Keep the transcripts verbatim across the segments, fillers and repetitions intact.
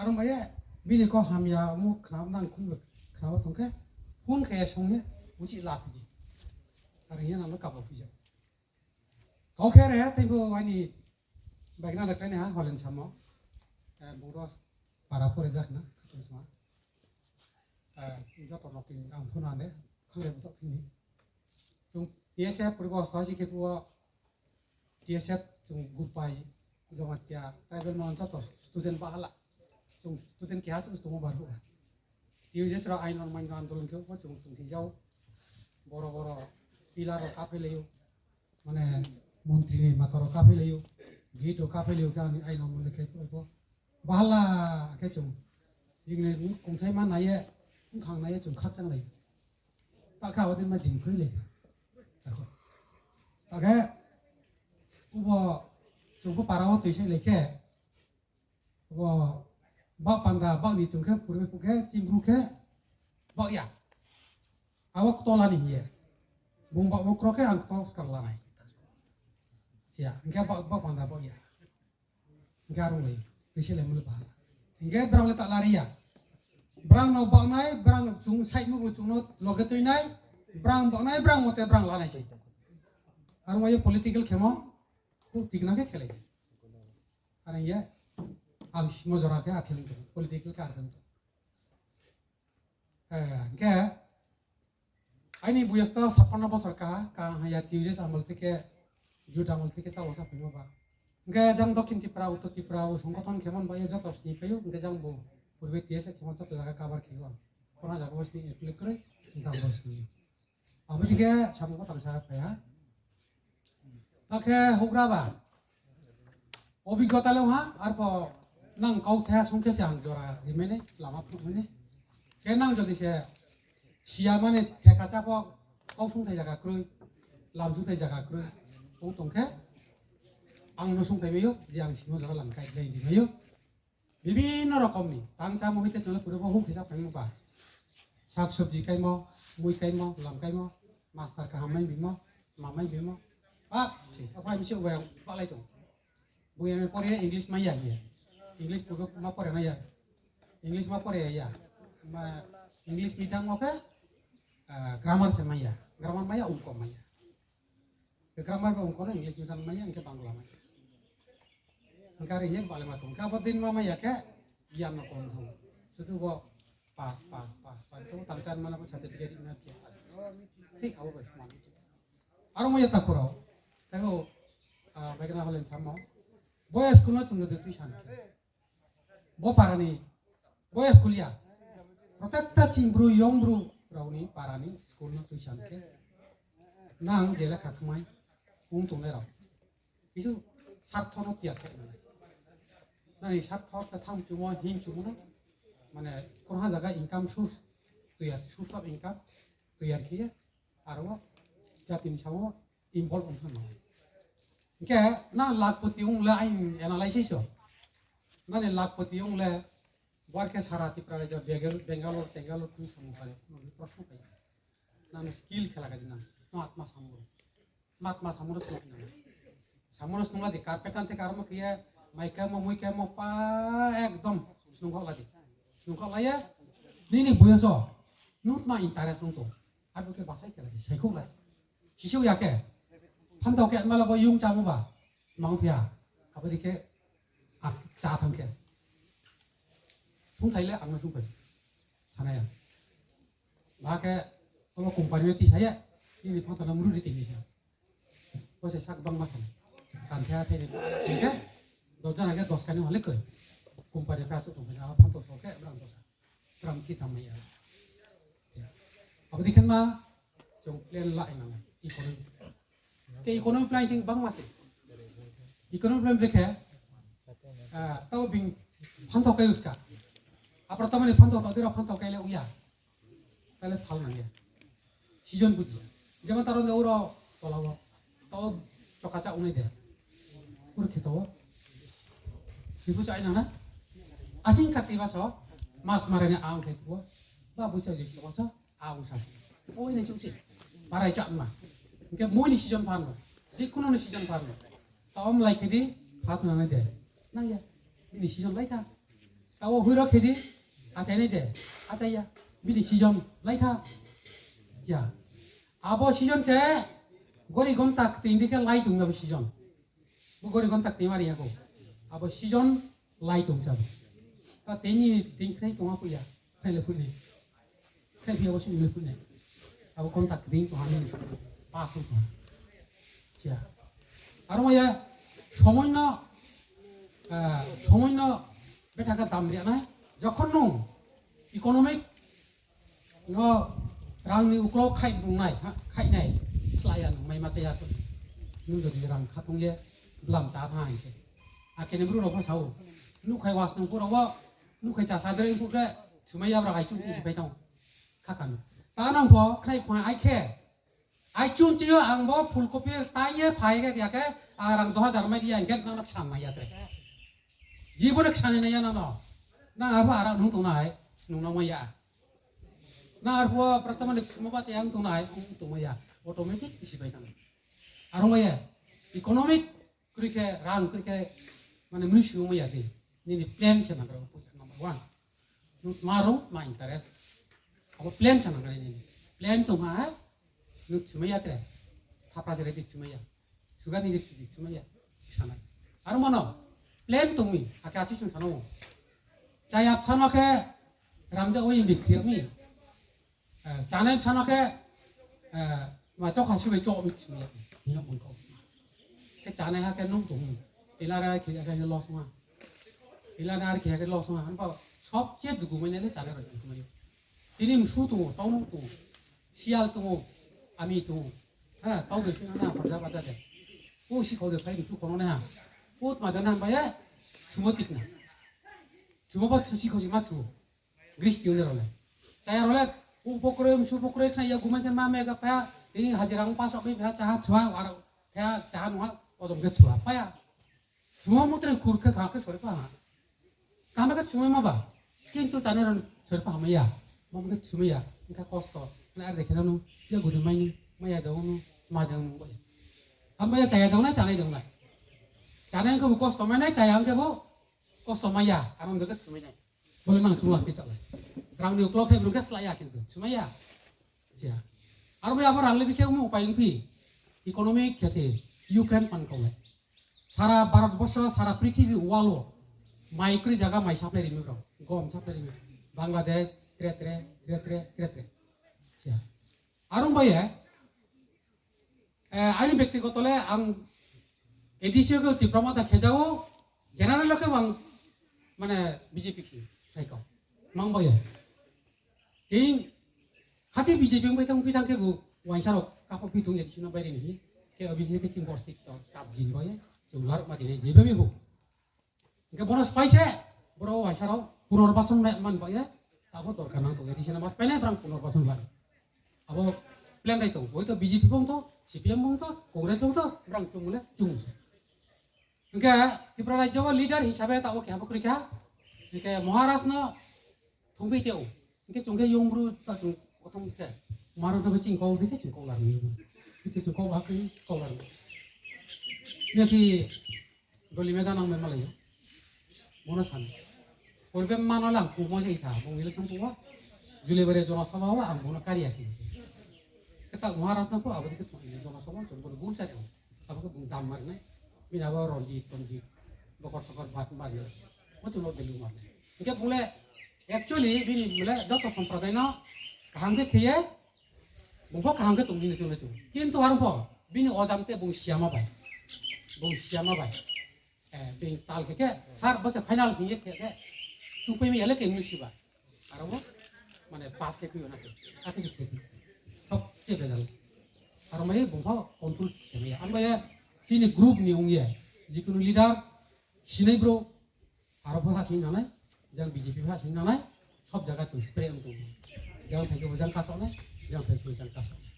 Aro bai ye, bini kau hamya omo khna nang khum khna tong khe, phone khe ye song ye, uchih la phi di. Are hing ye nang no kabo phi ja. Kau khe re, tei bo aini baikna le khlai ni ha, Holen Samo. Eh, bung ro para pore jak na, khatung sma. Eh, joto no tin ang phone ane, khang re butok thini. Chung T S F purbo osto ashi khe phuo, T S F chung Gupai, Jamatia, tribal mon joto student bahala. Chung student keha chung tongmo bar hua. T U J S ro ain normain no andolon khe phuo chung tongsi jao. Boro boro pillar ro kaphai lai ou. Mane montri ni mata ro kaphai lai ou. Gate ro kaphai lai ou khe ani ain normain khe phuo. Bahala khe chung. Jing le kongthai ma nai ye, bkhang nai ye chung khakchang lai. Ta kha abo din ma din khui lai kha. Ta khe, ubo, chung bo para wo tuisai lai khe, ubo, baoh panda, baoh ni chung khe, purbe phu khe, chini bru khe, baoh ya. Abo ktola ni hing ye. Bung baoh bo kro khe ang kto skang lanai. Siya, hing khe baoh, baoh panda baoh ya. Hing khe arung lai, tuisai lai mul bahala. Hing khe brang le ta lari ya. Brang no baoh nai, brang chung side mo bo chung no loge tui nai, brang baoh nai, brang mote brang lanai se. Arung ye political khemo, khu tikna khe khelai. Are ye, ang simo jora khe akhel tong, political khe akhel tong. Eh, hing khe, aini boyos to saphanno bosor kaha, kaha ya T U J S amol theke, youth amol theke chalo sa phaimo ba. Hing khe jang Dokhin Tripura, Uttor Tripura, o songgothon khemon ba ye joto sni phaio, hing khe jang bo purbe T S F khemon joto jaga cover khe o. Khona jaga bo sni include kroi, hing khe ang bo sni. Abo dei khe samung bo tangsa phai ha. Ta khe houhgra ba. Obigota le ha, arpho nang kauthai song khe se ang jora rimai nai, lama phnuhmai nai. Khe nang jodi se siya mani theka chá pho, kau songthai zaga kroi, lam songthai zaga kroi, ong tong khe, ang no songphai mai ou, je ang simo jora lam kai lai ri mai ou. Bibhinno rokom ni, tang chámo hoite chung le purbo houh khe sa phaimo ba. Sak sobji kaimo, mui kaimo, lam kaimo, master kaham mai bimo, ma mai bimo. Ba, si, aphai misi ubai ang balai tong. Bo M A pore English mai ya ye. English purbo ma pore na ya. English ma pore ya. Ma, English medium mo khe, ah, grammar se mai ya. Grammar mai ya, ongko mai ya. Ke grammar ba ongko no English medium mai ya, hing khe Bangla mai ya. Hing khe are hing ye bale ma tong. Khe abo din ma mai ya khe, giyan no kom thang. Sudu bo pass, pass, pass, pass. Khe bo tang chan mana bo certificate na phi. Thik abo bai sman. Aro mo ya ta purao. Khe bo, ah, bai kena holen samo. Bo ya school no chung no de tui san khe. Bo para ni, bo ya school ya. Protecta ching bru, yong bru, rao ni para ni school no tui san khe. Nang je lekha kmai, ong tongnai rao. Kisu sartho no tiyar khe nang. Nani sartho ta tham chumo, hin chumo na. Mane, kono ha jaga income source, tiyar, source of income, tiyar khe ye. Aro jati ni samo involve ong thang nang. Hingkhe na lakhpoti ong le aini analysis o. Nani lakhpoti ong le bar khe sara Tripura rajyo Bengal-, Bangalore, Bangalore thang samung khlai, no proshno khlai. Nani skill khela kha di nang. No atma samung. Atma samung no tong nang. Samung no snung la di, carpenter theke arombo khe ye, mai khe mo, mui khe mo, pa ekdom snung kho la di. Snung kho la ye, nini boyos o, nung tma interest nung tong. Abo khe basai khe lai, saikhouh lai. Sisouh ya khe. Phanthao khe mala bo yung chámo ba. Mang phiya. Abo dei khe, a, chá thang khe. Sungthai le ang no sungphai. Sana ya. Ba khe, abo company no tisa ye. Nini phanthao no mru ri tini sa. Bo se sak bangma khe. Kan the a the ni. Hingkhe, dos jona khe dos kani hale koi. Company khe asuk tong khe, abo phanthao so khe, brang dosa. Brang thi tang mai ya. Abo dei khe ma, chung plan la nang economy. Khe economy plan thing bangma se. Economy plan brekhe, ah, tao bini phanthao kai uska. Apra tamo ni phanthao tao dei rao phanthao kai le uya. Tale phal nang ya. Season buji. Jemon taro de uro tola wo. Tao choka cha unai de. Ur khe tao. Hibu cha ina na. Asing kati baso. Mas marai ni ang khe tuo. Ba busa jik tuo baso. Ang sa. Oi ni chuk si. Marai cha ma. Hingkhe mui ni season phan no. Jikhuno ni season phan no. Tao mlai khe di. Phat nang de. Nang ya. Bini season lai kha. Taoh wo hoiro khe di, achai nai de, achai ya, bini season lai tha. Ya. Abo season se gori gonta kting di khe lai tong ya bo season. Bo gori gonta kting mari ya kho. Abo season lai tong sa bo. Ta tini tin khnai tong a phuh ya. Khnai le phuh ni. Khe phi abo sini le phuh ni. Abo gonta kting tong ha ni. Pass tong ha. Siya. Aro ma ya, সময় no, ah, সময় no betha khe dam ri nai. যখন nung economic no rang ni uklau khai brung nai, ha, khai nai, slái ya nung mai ma chaya kho. Nung jodi rang khatung ye blam chá tha hing khe. Akhe ni bru rao pho sa ou. Nuhkhai was nung phu rao wo, nuhkhai chasa dre phu khe, sumai ya bra ai chung chung si pai tang. Kha kha no. Ta nang pho, khnai pho ai khe. Ai chung chi yo ang bo ফুলকপি tang ye phai khe ya khe, ang rang দশ হাজার mai di ya hing khe nang no ksan mai ya tre. Jibo no ksan nai ya nang no. Nang arphuh arak nung tong nai, nung no mai ya. Nang arphuh pratamani sumo ba chaya ang tong nai, ang tong mai ya. Automatic si pai tang. Aro mai ya. Economic kroi khe, rang kroi khe, mane mnusu mai ya di. Nini plan se nang rao, number one. Nung tma rao, tma interest. Abo plan se nang nini. Plan tong ha, nung sumai ya tre. Thapa jere di sumai ya. Suga ni je sudi sumai ya. Sanai. Aro mano, plan tong mi, akhe achi chung sanai. Chaya thano khe, ramja oi bikri mi. Eh, chanai thano khe, eh, ma chokha subai cho mi sumai ya. Ni no mungko. Khe chanai ha khe nung tong mi. Ila ra khe ya khe loss ma. Ila na ar khe ya khe loss ma. Himba sobche dugu mai nai le chanai rao tong mai. Tini msu tong ou, tau nung tong ou. Sial tong ou, ami tong ou. Ha, tau de sing na, baja baja de. O sikhau de phai msu khono nai ha. O tma de na himba ye, sumo tik na. Sumo ba thu sikhau si ma thu. Gristi uni rao le. Chaya rao le, u bokroi, msu bokroi, khnai ya gumai khe ma mega pha, tini hajira ong pasok bai pha, chaha thua, aro, pha, chaha nungha, odom khe thua, pha ya. Thua mutre khur khe kha khe sori pha ha. Kama khe thumai ma ba. Kintu chanai rao sori pha hamai ya. Mom khe thumai ya. Engkha kosto. Na ar dekhe nanu. Ya gudi mai ni. Mai ya dong nu. Ma dong nu. Hambai ya chaya dong nai, chanai dong nai. Chanai khe bo kosto mai nai, chaya khe bo kosto mai ya. Aro khe thumai nai. Bole nang chungla phi ta le. Rang ni uklau khe brung khe slái ya kintu. Thumai ya. Siya. Aro bai abo rang le bikhe umu upai ongphi. Economic khe se Ukraine pan kau le. Sara Bharat borso, sara prithibi world wo. Mai kroi jaga mai supply rimi rao. Gom supply rimi. Bangladesh, tre tre, tre tre, tre tre. Siya. Aro bai ye, eh, aini bektigoto le ang A D C khe Tipra Motha khe jao, general khe ang, mane, B J P khe, sai kau. Mang bai ye. Tei, khati B J P bai tang, bai tang khe bo, waisa rao, kapo pi tong A D C no bai ri ni. Khe A D C khe ching bosti to, kap jin bai ye, chung larok ma tini, je bai bo. Hingkhe bono spái se, boro waisa rao, punorbachon ma-, man bai ye, abo dorkar nang tong ye, A D C no ma spái nai, brang punorbachon bai. Abo plan rai tong, hoito B J P bong to, C P M bong to, Congress bong to, brang chung le, chung se. Hingkhe Tripura rajyo wo leader hisabe taoh wo keha bo kroi kha. Hingkhe Maharaj no thongphi teo. Hingkhe chung khe yong bru ta chung kothom khe. Maharaj no ching kau khe chung kau lar ni. Hingkhe chung kau ha khe kau lar ni. Neti doli meda nang mai malai. Bono san. Purbe mano lang kumo se itha. Bung election kumo. Julai bare Jona Sabha wo ang bono kari ya khe. Khe ta Maharaj no pho abo dikhe chung Jona Sabha chung bono bul sa tong. Abo khe bung dam mar nai. Bini abo Ranjit, Ranjit, Bokor Sokor bat mar nai. Bo chung no delu mar nai. Hingkhe bung le, actually, bini bung le joto sompradai no kaham khe thei ye, bung pho kaham khe tong di ni chung le chung. Kintu aro pho, bini ojam te bung siyama bai. Bung siyama bai. Eh, bini tal khe khe, sar bo se final hing ye khe khe. Chungpai mi ya le khe mnusi ba. Aro bo, mane pass khe phi yo na khe. Akhe se khe phi. Sob che bejal. Aro mai bung pho control khe mai ya. Ang bai ye, chini group ni ong ye. Jikunu leader, sinai bro. Aro pho ha sing nangnai. Jang B J P pho ha sing nangnai. Sob jaga chung spray ong tong. Jang phai khe bo jang kasok nai. Jang phai khe bo jang kasok nai.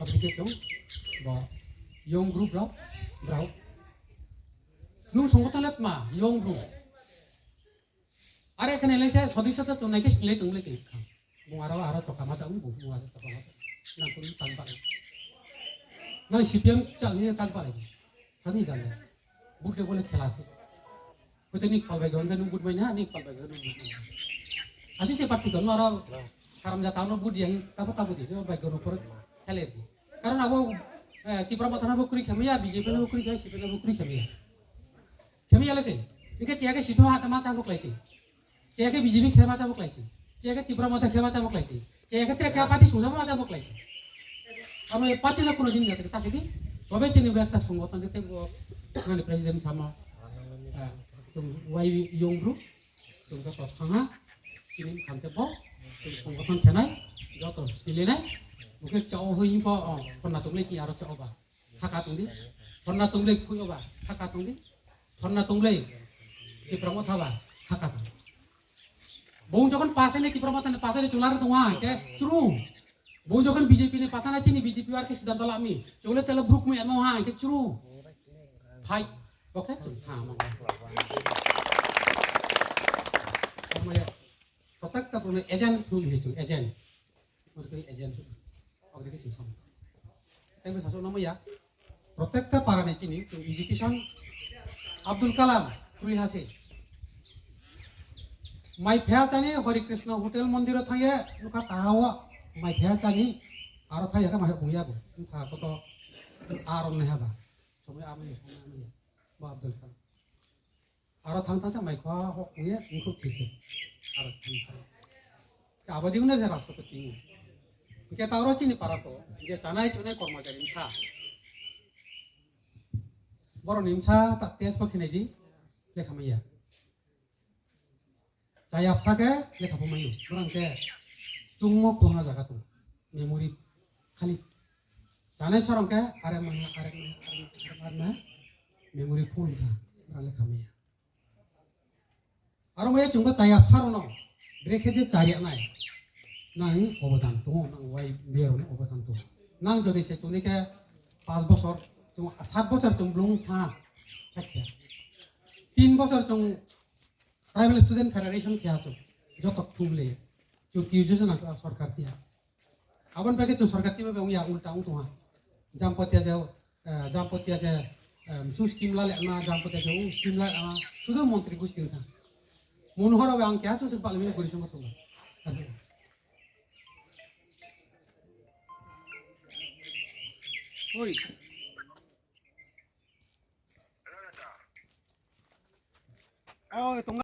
Abo khe chung, bo, young group rao, brao. Nung songgothon le tma, young bru. Are khane le se sodisyo to tongnai khe singlai tong le khe kha. Bung aro, aro choka ma chang, bung, bung aro choka ma chang. Nang tong tan ba. Nang C P M chang ni tan ba le. Thani jang le. Bute bole khela se. Tei ni kpal bai gano nung vote mai na, ni kpal bai gano nung vote mai na. Asi se party ko, no aro haram jata no vote ya hi, tabo tabo di, no bai gano por khelai di. Karon abo, eh, Tipra Motha no bo kroi khe mai ya, B J P no bo kroi khe, C P I M no bo kroi khe mai ya. Khe mai ya le khe. Hing khe chiya khe C P I M ha ma chá bo klái se. Chiya khe B J P khe ma chá bo klái se. Chiya khe Tipra Motha khe ma chá bo klái se. Chiya khe tre khe party sungsa ma chá bo klái se. Abo party no kuno din jate ta khe di. Tobe chini bo ekta songothon de tebo, nani president samo. Eh, chung wai yong bru. Chung joto thang ha, chini mkhan te bo, chung songothon khe nai, joto sili nai, bo khe chao hoi bo, o, phorna tong le chini aro chao ba, thaka tong di, phorna tong le khui ba, thaka tong di, phorna tong le, Tipra Motha ba, thaka tong di. Bung jokhon pasai ni Tipra Motha ni pasai ni chung lar tong ha, khe chru. Bung jokhon B J P ni patha na chini B J P ar khe siddhanto la mi, chung le tele bruk mi ano ha, khe chru. Phai, bo khe chung tha ma. Omo ya, protecta bo no agent thum hi chung agent. Bo khe agent. Omo khe chung sam. Tei bo sasu namo ya. Protecta para ni chini chung education. Abdul Kalam, kroi ha se. Mai pha chani Hare Krishna Hotel Mondir o thang ye, nukha taha o, mai pha chani, aro thang ya khe mai hok ya bo. Nukha koto, aro nai ha ba. Somoi amai, somoi amai. Bo Abdul Kalam. Aro thang thang se mai kha hok ye, nukhu thik khe. Aro thang thang. Khe abo di no je rastro ko ting. Hing khe ta aro chini para to, je chanai chunai kormachari bsa. Borok ni bsa ta test pho khe nai di, lekha mai ya. Chaya bsa khe lekha pho mai ou. Borok khe chungmo kwbangma jaga tong. Memory khali. Chanai bsa rok khe are manya, are manya, are manya, are manya. Memory full kha. Borok lekha mai ya. Aro mai ya chungba chaya bsa rok no. Brekhe je chaya nai. Nang obodan tong ou, nang wai bero ni obodan tong ou. Nang jodi se chungni khe pas bosor, chung sat bosor chung blung tha. Thak khe. Tin bosor chung Tribal Student Federation khe ha chung. Joto thum le. Chung tuition ang sorkar ti ha. Aboni bagwi chung sorkar timo bai wngya ulta wng tongha. Jampoti se, eh, Jampoti se, eh, su scheme la le ma, Jampoti se u scheme la ma, sudu montri gusti wngkha. Monohor bai ang keha chung se bali mino gori songma songma. Oi. Oi, tong